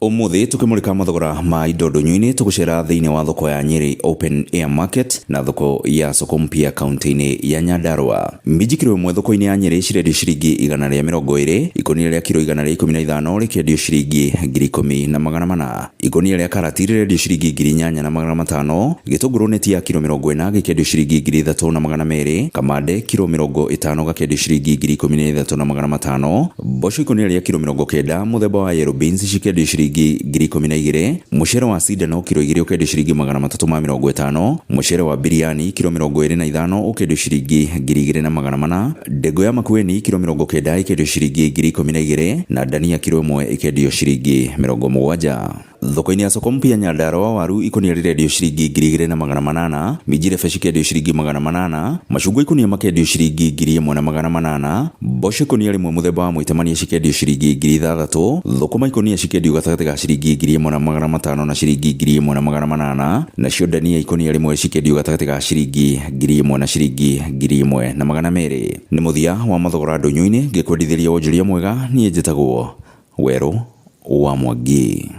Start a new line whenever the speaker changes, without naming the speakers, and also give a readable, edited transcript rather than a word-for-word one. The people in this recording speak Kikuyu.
Ũmũthĩ tũkĩmũrĩka mathogora ma indo ndũnyũ-inĩ tũgũcera thĩinĩ wa thoko ya Nyeri Open Air Market na thoko ya Soko Mpya kaunti-inĩ ya Nyandarua. Minji kiro ĩmwe thoko-inĩ ya Nyeri cirendio ciringi 120, ikũnia rĩa kiro 115 rĩkĩendio ciringi 10,400. Ikũnia rĩa karati rĩrendio ciringi 8,500, gĩtũngũrũ neti ya kiro 40 gĩkĩendio ciringi 3,200, kamande kiro 50 gakĩendio ciringi 13,500, mboco ikũnia rĩa kiro 90 mũthemba wa yellow beans cikĩendio ciringi 12,000, mũcere wa cindano kiro 2 ũkĩendio ciringi 350, mũcere wa biriani kiro 25 ũkĩendio ciringi 2,400, ndengũ ya makueni kiro 90 ĩkĩendio ciringi 12,000 na ndania kiro 1 ĩkĩendio ciringi 70. Thoko-inĩ ya Soko Mpya Nyandarua waru ikũnia rĩrendio ciringi 2,800, minji rebe cikĩendio ciringi 800, macungwa ikũnia makendio ciringi 1,800, mboco ikũnia rĩmwe mũthemba wa mwĩtemania cikĩendio ciringi 6,000, thũkũma ikũnia cikĩendio gatagatĩ ga ciringi 1,500 na ciringi 1,800, nacio ndania ikũnia rĩmwe cikĩendio gatagatĩ ga ciringi 1,000 na ciringi 1,200. Nĩ mũthia wa mathogora ndũnyũ-inĩ, ngĩkwendithĩria wonjoria mwega, niĩ njĩtagwo Werũ wa Mwangi.